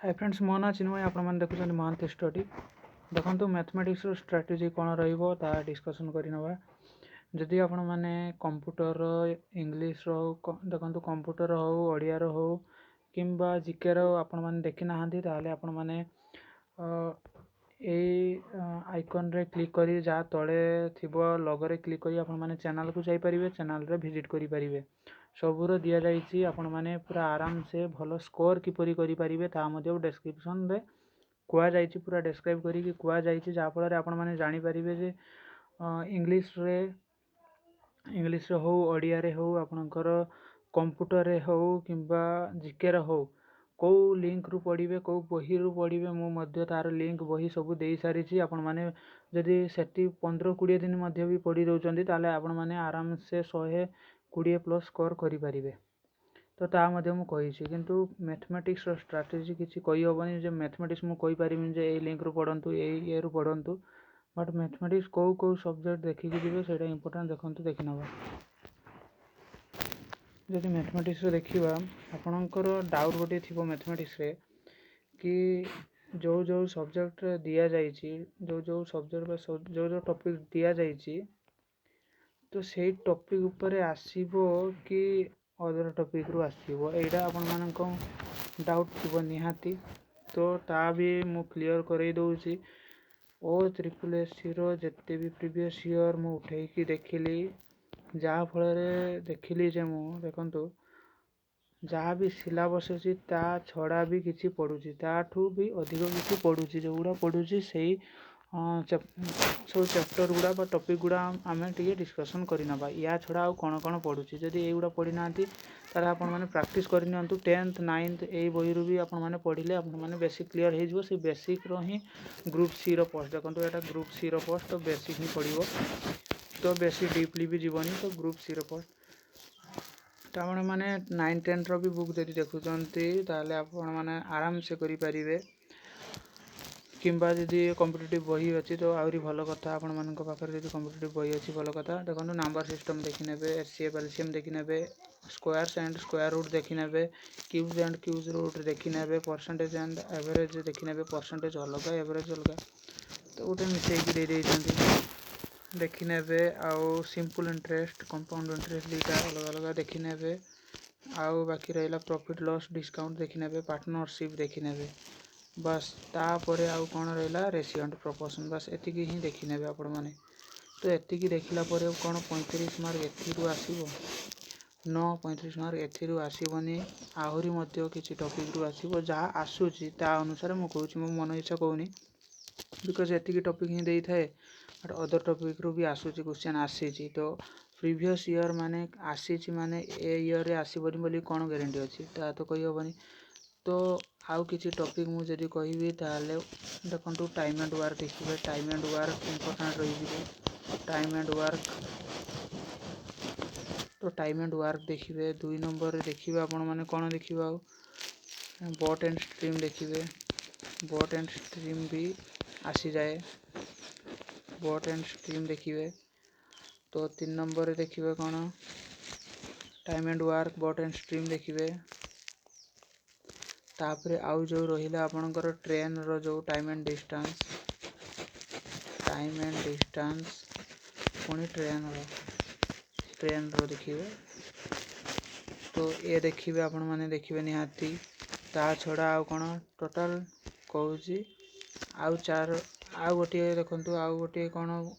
High friends, ମୋ ନାଁ ଚିନ୍ମୟ, ଆପଣମାନେ ଦେଖୁଛନ୍ତି ମହାନ୍ତି ଷ୍ଟଡି। ଦେଖନ୍ତୁ, ମ୍ୟାଥମେଟିକ୍ସର ଷ୍ଟ୍ରାଟେଜି କ'ଣ ରହିବ, ତାହା ଡିସ୍କସନ୍ କରିନେବା। ଯଦି ଆପଣମାନେ କମ୍ପ୍ୟୁଟର, ଇଂଲିଶର ହଉ, ଦେଖନ୍ତୁ, କମ୍ପ୍ୟୁଟର ହଉ, ଓଡ଼ିଆର ହଉ କିମ୍ବା ଜିକେର ଆପଣମାନେ ଦେଖିନାହାନ୍ତି, ତାହେଲେ ଆପଣମାନେ ଏଇ ଆଇକନ୍ରେ କ୍ଲିକ୍ କରି, ଯାହା ତଳେ ଥିବ ଲୋଗୋରେ କ୍ଲିକ୍ କରି ଆପଣମାନେ ଚ୍ୟାନେଲ୍କୁ ଯାଇପାରିବେ, ଚ୍ୟାନେଲ୍ରେ ଭିଜିଟ୍ କରିପାରିବେ। ସବୁର ଦିଆଯାଇଛି। ଆପଣମାନେ ପୁରା ଆରାମସେ ଭଲ ସ୍କୋର୍ କିପରି କରିପାରିବେ, ତାହା ମଧ୍ୟ ଡେସ୍କ୍ରିପସନ୍ରେ କୁହାଯାଇଛି, ପୁରା ଡେସ୍କ୍ରାଇବ୍ କରିକି କୁହାଯାଇଛି, ଯାହାଫଳରେ ଆପଣମାନେ ଜାଣିପାରିବେ ଯେ ଇଂଲିଶରେ ହଉ, ଓଡ଼ିଆରେ ହଉ, ଆପଣଙ୍କର କମ୍ପ୍ୟୁଟରରେ ହଉ କିମ୍ବା ଜିକେର ହଉ, କେଉଁ ଲିଙ୍କରୁ ପଢ଼ିବେ, କେଉଁ ବହିରୁ ପଢ଼ିବେ। ମୁଁ ମଧ୍ୟ ତା'ର ଲିଙ୍କ, ବହି ସବୁ ଦେଇସାରିଛି। ଆପଣମାନେ ଯଦି ସେଠି 15-20 ଦିନ ମଧ୍ୟ ବି ପଢ଼ି ଦେଉଛନ୍ତି, ତାହେଲେ ଆପଣମାନେ ଆରାମସେ 120 ପ୍ଲସ୍ ସ୍କୋର୍ କରିପାରିବେ। ତ ତାହା ମଧ୍ୟ ମୁଁ କହିଛି। କିନ୍ତୁ ମ୍ୟାଥମେଟିକ୍ସର ଷ୍ଟ୍ରାଟେଜି କିଛି କହିହେବନି ଯେ ମ୍ୟାଥମେଟିକ୍ସ ମୁଁ କହିପାରିବିନି ଯେ ଏଇ ଲିଙ୍କରୁ ପଢ଼ନ୍ତୁ, ଏଇ ଇଏରୁ ପଢ଼ନ୍ତୁ। ବଟ୍ ମ୍ୟାଥମେଟିକ୍ସ କେଉଁ କେଉଁ ସବଜେକ୍ଟ ଦେଖିକି ଯିବେ, ସେଇଟା ଇମ୍ପୋର୍ଟାଣ୍ଟ। ଦେଖନ୍ତୁ, ଦେଖିନେବା। ଯଦି ମ୍ୟାଥମେଟିକ୍ସରେ ଦେଖିବା, ଆପଣଙ୍କର ଡାଉଟ୍ ଗୋଟିଏ ଥିବ ମ୍ୟାଥମେଟିକ୍ସରେ କି ଯେଉଁ ଯେଉଁ ସବଜେକ୍ଟରେ ଦିଆଯାଇଛି, ଯେଉଁ ଯେଉଁ ସବଜେକ୍ଟ ବା ଯେଉଁ ଯେଉଁ ଟପିକ୍ ଦିଆଯାଇଛି, ତ ସେଇ ଟପିକ୍ ଉପରେ ଆସିବ କି ଅଦର ଟପିକ୍ରୁ ଆସିବ, ଏଇଟା ଆପଣମାନଙ୍କ ଡାଉଟ୍ ଥିବ ନିହାତି। ତ ତା ବି ମୁଁ କ୍ଲିଅର୍ କରେଇ ଦେଉଛି। ଓ ତ୍ରିପୁଲ ଏସ୍ସିର ଯେତେ ବି ପ୍ରିଭିୟସ୍ ଇୟର୍ ମୁଁ ଉଠେଇକି ଦେଖିଲି, ଯାହାଫଳରେ ଦେଖିଲି ଯେ ମୁଁ, ଦେଖନ୍ତୁ, ଯାହା ବି ସିଲାବସ୍ ଅଛି, ତା ଛଡ଼ା ବି କିଛି ପଡ଼ୁଛି, ତାଠୁ ବି ଅଧିକ କିଛି ପଡ଼ୁଛି। ଯେଉଁଗୁଡ଼ା ପଡ଼ୁଛି, ସେଇ ସବୁ ଚାପ୍ଟର ଗୁଡ଼ା ବା ଟପିକ୍ ଗୁଡ଼ା ଆମେ ଟିକେ ଡିସ୍କସନ୍ କରିନେବା। ୟା ଛଡ଼ା ଆଉ କ'ଣ କ'ଣ ପଡ଼ୁଛି? ଯଦି ଏଇଗୁଡ଼ା ପଢ଼ିନାହାନ୍ତି, ତାହେଲେ ଆପଣମାନେ ପ୍ରାକ୍ଟିସ୍ କରିନିଅନ୍ତୁ। 10th, 9th ଏଇ ବହିରୁ ବି ଆପଣମାନେ ପଢ଼ିଲେ ଆପଣମାନେ ବେସିକ୍ କ୍ଲିଅର୍ ହେଇଯିବ। ସେଇ ବେସିକ୍ର ହିଁ ଗ୍ରୁପ୍ ସିର ପୋଷ୍ଟ। ଦେଖନ୍ତୁ, ଏଇଟା ଗ୍ରୁପ୍ ସିର ପୋଷ୍ଟ, ତ ବେସିକ୍ ହିଁ ପଡ଼ିବ, ତ ବେଶୀ ଡିପ୍ଲି ବି ଯିବନି। ତ ଗ୍ରୁପ୍ ସିର ପୋଷ୍ଟ, ତ ଆପଣମାନେ 9, 10ର ବି ବୁକ୍ ଯଦି ଦେଖୁଛନ୍ତି, ତାହେଲେ ଆପଣମାନେ ଆରାମସେ କରିପାରିବେ। କିମ୍ବା ଯଦି କମ୍ପିଟେଟିଭ୍ ବହି ଅଛି ତ ଆହୁରି ଭଲ କଥା। ଆପଣମାନଙ୍କ ପାଖରେ ଯଦି କମ୍ପିଟେଟିଭ୍ ବହି ଅଛି, ଭଲ କଥା। ଦେଖନ୍ତୁ, ନମ୍ବର ସିଷ୍ଟମ୍ ଦେଖିନେବେ, HCF, LCM ଦେଖିନେବେ, ସ୍କୋୟାର୍ସ ଆଣ୍ଡ ସ୍କୋୟାର ରୁଟ୍ ଦେଖିନେବେ, କ୍ୟୁବ୍ସ ଆଣ୍ଡ କ୍ୟୁବ୍ସ ରୁଟ୍ ଦେଖିନେବେ, ପରସେଣ୍ଟେଜ୍ ଆଣ୍ଡ ଆଭରେଜ୍ ଦେଖିନେବେ। ପରସେଣ୍ଟେଜ୍ ଅଲଗା, ଏଭରେଜ୍ ଅଲଗା, ତ ଗୋଟେ ମିଶେଇକି ଦେଇଦେଇଛନ୍ତି, ଦେଖିନେବେ। ଆଉ ସିମ୍ପଲ୍ ଇଣ୍ଟରେଷ୍ଟ, କମ୍ପାଉଣ୍ଡ ଇଣ୍ଟରେଷ୍ଟ ଦୁଇଟା ଅଲଗା ଅଲଗା ଦେଖିନେବେ। ଆଉ ବାକି ରହିଲା ପ୍ରଫିଟ୍, ଲସ୍, ଡିସକାଉଣ୍ଟ ଦେଖିନେବେ, ପାର୍ଟନରସିପ୍ ଦେଖିନେବେ। ବାସ୍, ତାପରେ ଆଉ କ'ଣ ରହିଲା? Ratio and proportion. ବାସ୍, ଏତିକି ହିଁ ଦେଖିନେବେ ଆପଣମାନେ। ତ ଏତିକି ଦେଖିଲା ପରେ କ'ଣ 35 ମାର୍କ ଏଥିରୁ ଆସିବ? ନ, 35 ମାର୍କ ଏଥିରୁ ଆସିବନି। ଆହୁରି ମଧ୍ୟ କିଛି ଟପିକ୍ରୁ ଆସିବ। ଯାହା ଆସୁଛି ତା ଅନୁସାରେ ମୁଁ କହୁଛି, ମୋ ମନ ଇଚ୍ଛା କହୁନି, because ଏତିକି ଟପିକ୍ ହିଁ ଦେଇଥାଏ, ବଟ୍ ଅଦର ଟପିକ୍ରୁ ବି ଆସୁଛି, କ୍ୱେଶ୍ଚନ୍ ଆସିଛି। ତ ପ୍ରିଭିୟସ୍ ଇୟର୍ ମାନେ ଆସିଛି ମାନେ ଏ ଇୟର୍ରେ ଆସିବନି ବୋଲି କ'ଣ ଗ୍ୟାରେଣ୍ଟି ଅଛି? ତାହା ତ କହିହେବନି। ତ ଆଉ କିଛି ଟପିକ୍ ମୁଁ ଯଦି କହିବି, ତାହେଲେ ଦେଖନ୍ତୁ, ଟାଇମ୍ ଆଣ୍ଡ ୱାର୍କ ଦେଖିବେ। ଟାଇମ୍ ଆଣ୍ଡ ୱାର୍କ ଇମ୍ପୋର୍ଟାଣ୍ଟ ରହିଯିବ। ଟାଇମ୍ ଆଣ୍ଡ ୱାର୍କ, ତ ଟାଇମ୍ ଆଣ୍ଡ ୱାର୍କ ଦେଖିବେ। 2 ନମ୍ବରରେ ଦେଖିବେ ଆପଣମାନେ, କ'ଣ ଦେଖିବେ ଆଉ? ବୋଟ୍ ଆଣ୍ଡ ଷ୍ଟ୍ରିମ୍ ଦେଖିବେ। ବୋଟ୍ ଆଣ୍ଡ ଷ୍ଟ୍ରିମ୍ ବି ଆସିଯାଏ। ବୋଟ୍ ଆଣ୍ଡ ଷ୍ଟ୍ରିମ୍ ଦେଖିବେ। ତ 3 ନମ୍ବରରେ ଦେଖିବେ କ'ଣ? Time and work, boat and stream ଦେଖିବେ। ତାପରେ ଆଉ ଯେଉଁ ରହିଲା ଆପଣଙ୍କର ଟ୍ରେନ୍ର ଯେଉଁ time and distance, time and distance ପୁଣି ଟ୍ରେନ୍ର ଦେଖିବେ। ତ ଏ ଦେଖିବେ, ଆପଣମାନେ ଦେଖିବେ ନିହାତି। ତା ଛଡ଼ା ଆଉ କ'ଣ ଟୋଟାଲ୍ କହୁଛି? ଆଉ ଚାର, ଆଉ ଗୋଟିଏ ଦେଖନ୍ତୁ, ଆଉ ଗୋଟିଏ କ'ଣ,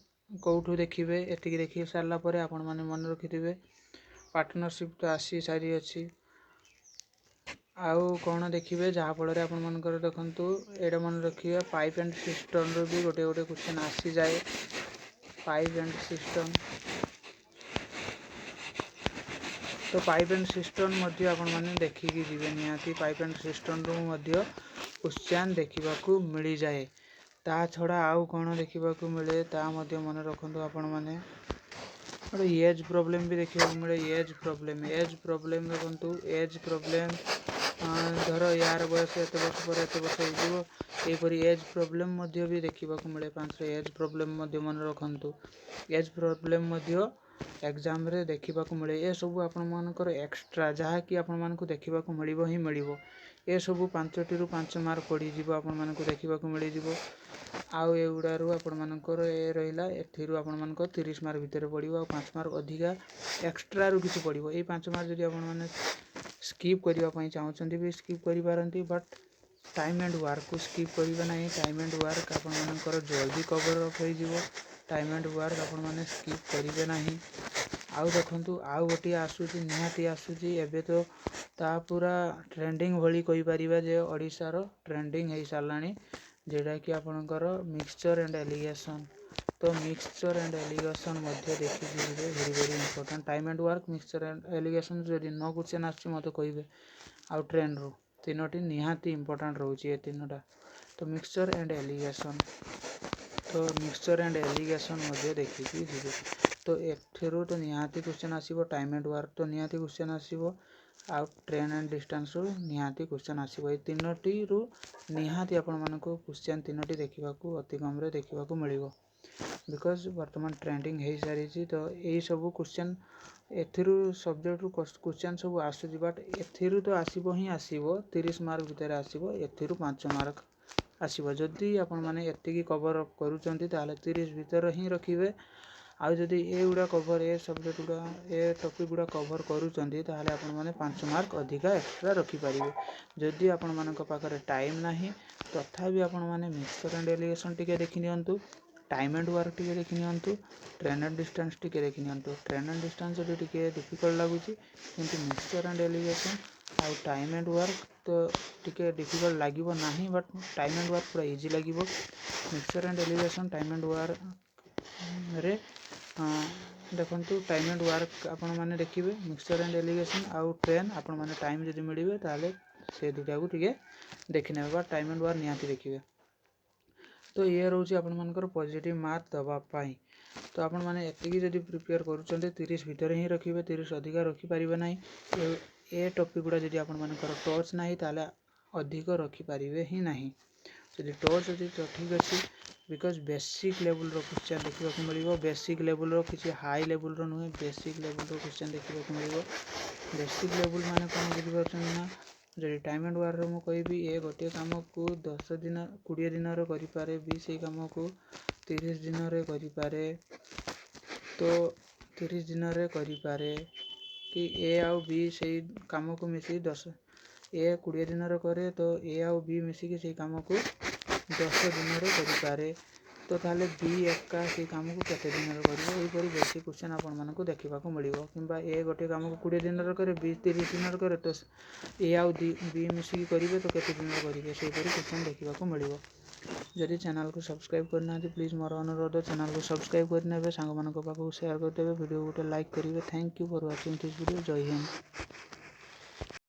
କେଉଁଠୁ ଦେଖିବେ? ଏତିକି ଦେଖି ସାରିଲା ପରେ ଆପଣମାନେ ମନେ ରଖିଥିବେ, ପାର୍ଟନରସିପ୍ ତ ଆସି ସାରିଅଛି। ଆଉ କ'ଣ ଦେଖିବେ ଯାହାଫଳରେ ଆପଣମାନଙ୍କର? ଦେଖନ୍ତୁ, ଏଇଟା ମନେ ରଖିବେ, ପାଇପ୍ ଆଣ୍ଡ ସିଷ୍ଟର୍ନରୁ ବି ଗୋଟେ ଗୋଟେ କ୍ୱେଶ୍ଚନ୍ ଆସିଯାଏ। ପାଇପ୍ ଆଣ୍ଡ ସିଷ୍ଟର୍ନ, ତ ପାଇପ୍ ଆଣ୍ଡ ସିଷ୍ଟର୍ନ ମଧ୍ୟ ଆପଣମାନେ ଦେଖିକି ଯିବେ ନିହାତି। ପାଇପ୍ ଆଣ୍ଡ ସିଷ୍ଟର୍ନରୁ ମଧ୍ୟ କ୍ୱେଶ୍ଚନ୍ ଦେଖିବାକୁ ମିଳିଯାଏ। ତା ଛଡ଼ା ଆଉ କ'ଣ ଦେଖିବାକୁ ମିଳେ, ତା ମଧ୍ୟ ମନେ ରଖନ୍ତୁ ଆପଣମାନେ। ଗୋଟେ ଏଜ୍ ପ୍ରୋବ୍ଲେମ୍ ବି ଦେଖିବାକୁ ମିଳେ। ଏଜ୍ ପ୍ରୋବ୍ଲେମ୍, ଏଜ୍ ପ୍ରୋବ୍ଲେମ୍ ଦେଖନ୍ତୁ, ଏଜ୍ ପ୍ରୋବ୍ଲେମ୍, ଧର ୟାର ବୟସ ଏତେ ବର୍ଷ ପରେ ଏତେ ବର୍ଷ ହେଇଯିବ, ଏହିପରି ଏଜ୍ ପ୍ରୋବ୍ଲେମ୍ ମଧ୍ୟ ବି ଦେଖିବାକୁ ମିଳେ 5ରେ। ଏଜ୍ ପ୍ରୋବ୍ଲେମ୍ ମଧ୍ୟ ମନେ ରଖନ୍ତୁ, ଏଜ୍ ପ୍ରୋବ୍ଲେମ୍ ମଧ୍ୟ ଏକ୍ଜାମ୍ରେ ଦେଖିବାକୁ ମିଳେ। ଏସବୁ ଆପଣମାନଙ୍କର ଏକ୍ସଟ୍ରା, ଯାହାକି ଆପଣମାନଙ୍କୁ ଦେଖିବାକୁ ମିଳିବ ହିଁ ମିଳିବ। ଏସବୁ 5ଟିରୁ 5 ମାର୍କ ପଡ଼ିଯିବ, ଆପଣମାନଙ୍କୁ ଦେଖିବାକୁ ମିଳିଯିବ। ଆଉ ଏଗୁଡ଼ାରୁ ଆପଣମାନଙ୍କର ଏ ରହିଲା, ଏଥିରୁ ଆପଣମାନଙ୍କର 30 ମାର୍କ ଭିତରେ ପଡ଼ିବ ଆଉ 5 ମାର୍କ ଅଧିକା ଏକ୍ସଟ୍ରାରୁ କିଛି ପଡ଼ିବ। ଏଇ 5 ମାର୍କ ଯଦି ଆପଣମାନେ ସ୍କିପ୍ କରିବା ପାଇଁ ଚାହୁଁଛନ୍ତି ବି ସ୍କିପ୍ କରିପାରନ୍ତି, ବଟ୍ ଟାଇମ୍ ଆଣ୍ଡ ୱାର୍କକୁ ସ୍କିପ୍ କରିବେ ନାହିଁ। ଟାଇମ୍ ଆଣ୍ଡ ୱାର୍କ ଆପଣମାନଙ୍କର ଜଲ୍ଦି କଭର୍ ଅପ୍ ହୋଇଯିବ। ଟାଇମ୍ ଆଣ୍ଡ ୱାର୍କ ଆପଣମାନେ ସ୍କିପ୍ କରିବେ ନାହିଁ। ଆଉ ଦେଖନ୍ତୁ, ଆଉ ଗୋଟିଏ ଆସୁଛି, ନିହାତି ଆସୁଛି। ଏବେ ତ ତା ପୁରା ଟ୍ରେଣ୍ଡିଂ ଭଳି କହିପାରିବା ଯେ ଓଡ଼ିଶାର ଟ୍ରେଣ୍ଡିଂ ହେଇସାରିଲାଣି, ଯେଉଁଟାକି ଆପଣଙ୍କର ମିକ୍ସଚର୍ ଆଣ୍ଡ ଏଲିଗେସନ୍। ତ ମିକ୍ସଚର୍ ଆଣ୍ଡ ଏଲିଗେସନ୍ ମଧ୍ୟ ଦେଖିକି ଯିବେ, very very important. Time and work, mixture and alligation ଯଦି ନ କ୍ୱେଶ୍ଚନ୍ ଆସୁଛି ମୋତେ କହିବେ। ଆଉ ଟ୍ରେଣ୍ଡରୁ ତିନୋଟି ନିହାତି ଇମ୍ପୋର୍ଟାଣ୍ଟ ରହୁଛି ଏ ତିନୋଟା। ତ ମିକ୍ସଚର୍ ଆଣ୍ଡ ଏଲିଗେସନ୍, ତ ମିକ୍ସଚର୍ ଆଣ୍ଡ ଏଲିଗେସନ୍ ମଧ୍ୟ ଦେଖିକି ଯିବେ। ତ ଏଥିରୁ ତ ନିହାତି କ୍ୱେଶ୍ଚନ୍ ଆସିବ, ଟାଇମ୍ ଆଣ୍ଡ ୱାର୍କ ତ ନିହାତି କ୍ୱେଶ୍ଚନ୍ ଆସିବ, ଆଉ ଟ୍ରେଣ୍ଡ ଆଣ୍ଡ ଡିଷ୍ଟାନ୍ସରୁ ନିହାତି କ୍ୱେଶ୍ଚନ୍ ଆସିବ। ଏଇ ତିନୋଟିରୁ ନିହାତି ଆପଣମାନଙ୍କୁ କ୍ୱେଶ୍ଚନ୍ ତିନୋଟି ଦେଖିବାକୁ ଅତି କମ୍ରେ ଦେଖିବାକୁ ମିଳିବ, because ବର୍ତ୍ତମାନ ଟ୍ରେଣ୍ଡିଂ ହେଇସାରିଛି। ତ ଏଇସବୁ କ୍ୱେଶ୍ଚନ୍ ଏଥିରୁ ସବଜେକ୍ଟରୁ କ୍ୱେଶ୍ଚନ୍ ସବୁ ଆସୁଛି, ବଟ୍ ଏଥିରୁ ତ ଆସିବ ହିଁ ଆସିବ, 30 ମାର୍କ ଭିତରେ ଆସିବ, ଏଥିରୁ 5 ମାର୍କ ଆସିବ। ଯଦି ଆପଣମାନେ ଏତିକି କଭର୍ ଅପ୍ କରୁଛନ୍ତି, ତାହେଲେ 30 ଭିତରେ ହିଁ ରଖିବେ। ଆଉ ଯଦି ଏଗୁଡ଼ା କଭର୍, ଏ ସବଜେକ୍ଟ ଗୁଡ଼ା, ଏ ଟପିକ୍ ଗୁଡ଼ା କଭର୍ କରୁଛନ୍ତି, ତାହେଲେ ଆପଣମାନେ 5 ମାର୍କ ଅଧିକା ଏକ୍ସଟ୍ରା ରଖିପାରିବେ। ଯଦି ଆପଣମାନଙ୍କ ପାଖରେ ଟାଇମ୍ ନାହିଁ, ତଥାପି ଆପଣମାନେ ମିକ୍ସଚର୍ ଆଣ୍ଡ ଏଲିଗେସନ୍ ଟିକେ ଦେଖିନିଅନ୍ତୁ, ଟାଇମ୍ ଆଣ୍ଡ ୱାର୍କ ଟିକେ ଦେଖିନିଅନ୍ତୁ, ଟ୍ରେଣ୍ଡ ଆଣ୍ଡ ଡିଷ୍ଟାନ୍ସ ଟିକେ ଦେଖିନିଅନ୍ତୁ। ଟ୍ରେଣ୍ଡ ଆଣ୍ଡ ଡିଷ୍ଟାନ୍ସ ଯଦି ଟିକେ ଡିଫିକଲ୍ଟ ଲାଗୁଛି, କିନ୍ତୁ ମିକ୍ସଚର୍ ଆଣ୍ଡ ଏଲିଗେସନ୍ ଆଉ ଟାଇମ୍ ଆଣ୍ଡ ୱାର୍କ ତ ଟିକେ ଡିଫିକଲ୍ଟ ଲାଗିବ ନାହିଁ, ବଟ୍ ଟାଇମ୍ ଆଣ୍ଡ ୱାର୍କ ପୁରା ଇଜି ଲାଗିବ। Mixture and alligation, time and ୱାର୍କରେ ଦେଖନ୍ତୁ, ଟାଇମ୍ ଆଣ୍ଡ ୱାର୍କ ଆପଣମାନେ ଦେଖିବେ, ମିକ୍ସଚର୍ ଆଣ୍ଡ ଏଲିଗେସନ୍ ଆଉ ଟ୍ରେଣ୍ଡ ଆପଣମାନେ ଟାଇମ୍ ଯଦି ମିଳିବେ, ତାହେଲେ ସେ ଦୁଇଟାକୁ ଟିକେ ଦେଖିନେବେ, ବା ଟାଇମ୍ ଆଣ୍ଡ ୱାର୍କ ନିହାତି ଦେଖିବେ। ତ ଇଏ ରହୁଛି ଆପଣମାନଙ୍କର ପଜିଟିଭ୍ ମାର୍କ ଦେବା ପାଇଁ। ତ ଆପଣମାନେ ଏତିକି ଯଦି ପ୍ରିପେୟାର କରୁଛନ୍ତି, 30 ଭିତରେ ହିଁ ରଖିବେ, 30 ଅଧିକା ରଖିପାରିବେ ନାହିଁ। ଏ ଟପିକ୍ ଗୁଡ଼ା ଯଦି ଆପଣମାନଙ୍କର ଟଚ୍ ନାହିଁ, ତାହେଲେ ଅଧିକ ରଖିପାରିବେ ହିଁ ନାହିଁ। ଯଦି ଟଚ୍ ଅଛି ତ ଠିକ୍ ଅଛି, because basic ଲେବୁଲ୍ର କ୍ୱେଶ୍ଚନ୍ ଦେଖିବାକୁ ମିଳିବ। ବେସିକ୍ ଲେବୁଲ୍ର, କିଛି ହାଇ ଲେବୁଲ୍ର ନୁହେଁ, ବେସିକ୍ ଲେବୁଲ୍ର କ୍ୱେଶ୍ଚନ୍ ଦେଖିବାକୁ ମିଳିବ। ବେସିକ୍ ଲେବୁଲ୍ ମାନେ କ'ଣ ବୁଝିପାରୁଛନ୍ତି ନା? ଯଦି ଟାଇମ୍ ଆଣ୍ଡ ୱାର୍କରେ ମୁଁ କହିବି, ଏ ଗୋଟିଏ କାମକୁ 10 ଦିନ, 20 ଦିନରେ କରିପାରେ, ବି ସେଇ କାମକୁ 30 ଦିନରେ କରିପାରେ, ତ 30 ଦିନରେ କରିପାରେ କି ଏ ଆଉ ବି ସେଇ କାମକୁ ମିଶି 10, ଏ 20 ଦିନରେ କରେ, ତ ଏ ଆଉ ବି ମିଶିକି ସେଇ କାମକୁ 10 ଦିନରେ କରିପାରେ, ତ ତାହେଲେ ବି ଏକା ସେଇ କାମକୁ କେତେ ଦିନରେ କରିବ? ଏହିପରି ବେସିକ୍ କ୍ୱେଶ୍ଚନ୍ ଆପଣମାନଙ୍କୁ ଦେଖିବାକୁ ମିଳିବ। କିମ୍ବା ଏ ଗୋଟିଏ କାମକୁ 20 ଦିନରେ କରେ, ବି 30 ଦିନରେ କରେ, ତ ଏ ଆଉ ବି ମିଶିକି କରିବେ ତ କେତେ ଦିନରେ କରିବେ? ସେହିପରି କ୍ୱେଶ୍ଚନ୍ ଦେଖିବାକୁ ମିଳିବ। ଯଦି ଚ୍ୟାନେଲକୁ ସବସ୍କ୍ରାଇବ୍ କରିନାହାନ୍ତି, ପ୍ଲିଜ୍ ମୋର ଅନୁରୋଧ, ଚ୍ୟାନେଲକୁ ସବସ୍କ୍ରାଇବ୍ କରିନେବେ, ସାଙ୍ଗମାନଙ୍କ ପାଖକୁ ସେୟାର କରିଦେବେ, ଭିଡ଼ିଓ ଗୋଟେ ଲାଇକ୍ କରିବେ। Thank you for watching this video. Jay Hind.